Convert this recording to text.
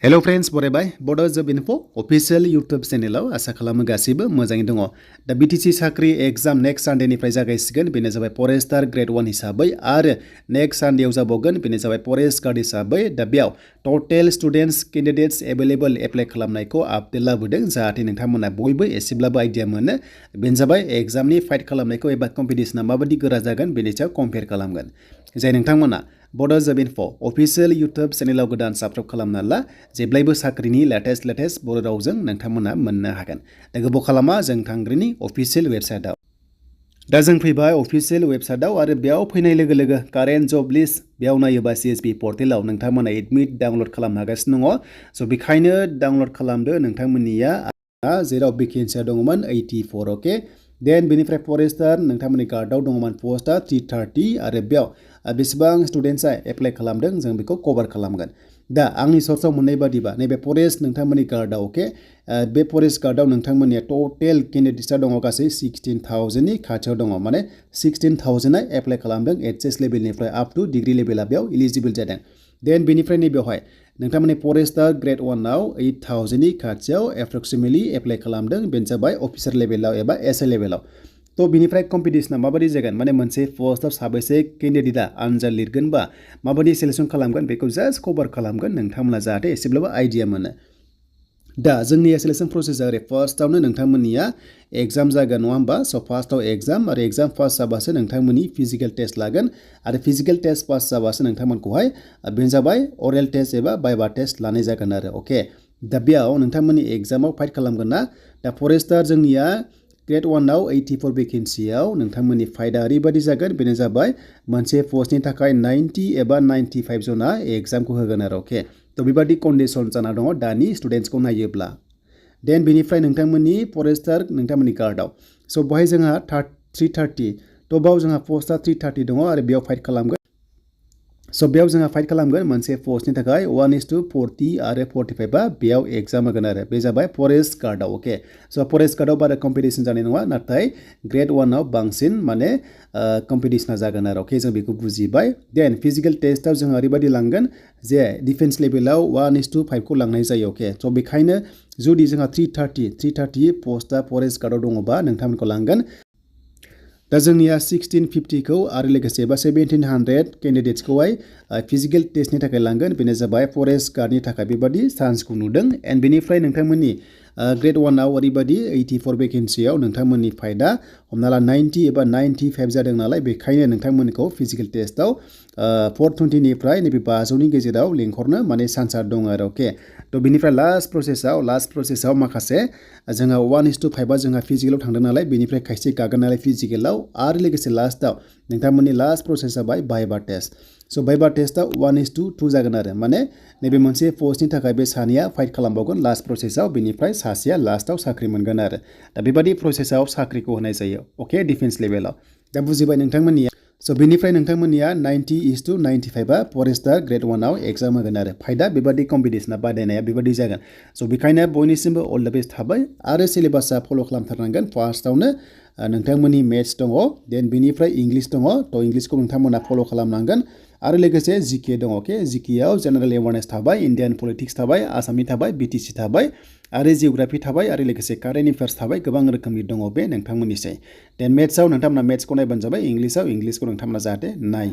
Hello friends बरायबाय Bodojobinfo official YouTube चेनेलाव आशा खालामो गासैबो मोजाङै दङ। दा BTC साख्रि एग्जाम नेक्स्ट सानडेनिफ्राय जागायसिगोन बेनो जाबाय फरेस्टार ग्रेड 1 हिसाबै आरो नेक्स्ट सानडेयाव जाबावगोन बेनो जाबाय फरेस्ट गार्ड हिसाबै। दा बेयाव total students candidates available apply खालामनायखौ आपडेट लाबोदों जाहाथे नोंथांमोना बयबो एसेब्लाबो आइडिया मोनो। बेनो जाबाय एग्जामनि फाइट खालामनायखौ एबा कम्पिटिशना माबायदि गोरा जागोन बेनि सायाव कम्पेयार खालामगोन। जाय नोंथांमोना Bodojobinfo अफिशियल यूट्यूब चेनेलाव गोदान साबस्क्राइब खालामना ला जेब्लायबो साख्रिनि लेटेस्ट बर' रावजों नोंथांमोना मोननो हागोन। दा गोबाव खालामा जों थांग्रोनि अफिशियल वेबसाइटआव। दा जों फैबाय अफिशियल वेबसाइटआव आरो बेयाव फैनाय लोगो लोगो कारेन्ट जब लिस्ट बेयाव नायोबा CSB पर्टेलाव नोंथांमोना एडमिट डाउनलड खालामनो हागासिनो दङ। स' बेखायनो डाउनलड खालामदो नोंथांमोननिया जेराव भेकेन्सिया दङमोन 84 अके। देन बेनिफ्राय फरेस्टार नोंथांमोननि कार्डआव दङमोन पस्टआ 330 आरो बेयाव बेसेबां स्टुडेन्ट्सआ एप्लाइ खालामदों जों बेखौ कभार खालामगोन। दा आंनि सर्सआव मोननाय बादिबा नैबे फरेस्ट नोंथांमोननि कार्डआव अके बे फरेस्ट कार्डआव नोंथांमोननिया टोटेल कैंडिडेट्सआ दङ गासै 16,000नि खाथियाव दङ माने 16,000आ एप्लाइ खालामदों एचएस लेभेलनिफ्राय आप टु डिग्री लेभेला बेयाव इलिजिबल जादों। देन बेनिफ्राय नैबेवहाय नोंथांमोननि फरेस्टार ग्रेड 1 आव 8,000नि खाथियाव एप्रक्सिमेटलि एप्लाइ खालामदों बेनो जाबाय अफिसार लेभेलाव एबा एसए लेभेलाव। तो बिनिफ्राय कम्पिटिशना माबायदि जागोन माने मोनसे पोस्टआव साबैसे कैंडिडेटआ आनजाद लिरगोन बा माबायदि सिलेक्शन खालामगोन बेखौ जास्ट कभार खालामगोन नोंथांमोना जाहाथे एसेब्लाबो आइडिया मोनो। दा जोंनि सिलेक्शन प्रसेसआ ओरै फार्स्टआवनो नोंथांमोननिया एग्जाम जागोन नङा होमबा। स' फार्स्टआव एग्जाम आरो एग्जाम पास जाबासो नोंथांमोननि फिजिकल टेस्ट लागोन आरो फिजिकल टेस्ट पास जाबासो नोंथांमोनखौहाय बेनो जाबाय अरेल टेस्ट एबा भाइभा टेस्ट लानाय जागोन आरो अके। दा बेयाव नोंथांमोननि एग्जामाव फाइट खालामगोन ना। दा फरेस्टार जोंनिया ग्रेड 1 आव 84 भेकेन्सियाव नोंथांमोननि फाइदा ओरैबायदि जागोन बेनो जाबाय मोनसे पस्टनि थाखाय 90 एबा 95 जना एग्जामखौ होगोन आरो अके। तो बेबादि कन्डिशन जाना दङ दानि स्टुडेन्ट्सखौ नायोब्ला। देन बेनिफ्राय नोंथांमोननि फरेस्टार नोंथांमोननि कार्डआव स' बेवहाय जोंहा 330 तो बाव जोंहा पस्टआ 330 दङ आरो बेयाव फाइट खालामगोन। स' बेयाव जोंहा फाइट खालामगोन मोनसे पस्टनि थाखाय 1:40 आरो 45 बेयाव एग्जाम होगोन आरो बे जाबाय फरेस्ट गार्डआव अके। स' फरेस्ट गार्डआव बारा कम्पिटिशन जानाय नङा नाथाय ग्रेड 1 आव बांसिन माने कम्पिटिशना जागोन आरो अके जों बेखौ बुजिबाय। देन फिजिकल टेस्टआव जोंहा ओरैबायदि लांगोन जे डिफेन्स लेभेलाव 1:5 खौ लांनाय जायो अके। स' बेखायनो जुदि जोंहा 330 पस्टआ फरेस्ट गार्डआव दङबा नोंथांमोनखौ लांगोन। दा जोंनिया 1650 खौ आरो लोगोसे एबा 1700 कैंडिडेट्सखौहाय फिजिकल टेस्टनि थाखाय लांगोन बेनो जाबाय फरेस्ट गार्डनि थाखाय बेबादि चान्सखौ नुदों। एन्ड बेनिफ्राय नोंथांमोननि ग्रेड 1 आव ओरैबायदि 84 भेकेन्सियाव नोंथांमोननि फाइदा हमना ला 90 एबा 95 जादों नालाय बेखायनो नोंथांमोनखौ फिजिकल टेस्टआव 420निफ्राय नैबे 500नि गेजेराव लिंहरनो माने चान्सआ दङ आरो अके। तो बेनिफ्राय लास्ट प्रसेसआव माखासे जोंहा 1:5 जोंहा फिजिकलाव थांदों नालाय बेनिफ्राय खायसे गागोन नालाय फिजिकलाव आरो लोगोसे लास्टआव नोंथांमोननि लास्ट प्रसेस जाबाय भाइभा टेस्ट। स' भाइभा टेस्टआव 1:2 जागोन आरो माने नैबे मोनसे पस्टनि थाखाय बे सानैया फाइट खालामबावगोन लास्ट प्रसेसआव बेनिफ्राय सासेया लास्टआव साख्रि मोनगोन आरो। दा बेबादि प्रसेसआव साख्रिखौ होनाय जायो अके डिफेन्स लेभेलाव। दा बुजिबाय नोंथांमोननिया। स' बेनिफ्राय नोंथांमोननिया 90:95 फरेस्टार ग्रेड 1 आव एग्जाम होगोन आरो फाइदा बेबादि कम्पिटिशना बादायनाया बेबादि जागोन। स' बेखायनो बयनिसिमबो अल द बेस्ट थाबाय आरो सिलेबासआ फल' खालामथारनांगोन। फार्स्टआवनो नोंथांमोननि मेथ्स दङ देन बेनिफ्राय इंलिस दङ थ' इंलिसखौ नोंथांमोना फल' खालामनांगोन आरो लोगोसे जिके दङ अके। जिकेआव जेनेरेल एवारनेस थाबाय इन्डियान पलिटिक्स थाबाय आसामनि थाबाय BTC थाबाय आरो जिअ'ग्राफि थाबाय आरो लोगोसे कारेन्ट एफेयार्स थाबाय गोबां रोखोमनि दङ बे नोंथांमोननिसै। देन मेथ्सआव नोंथांमोना मेथ्सखौ नायबानो जाबाय इंलिसखौ नोंथांमोना जाहाथे नायो।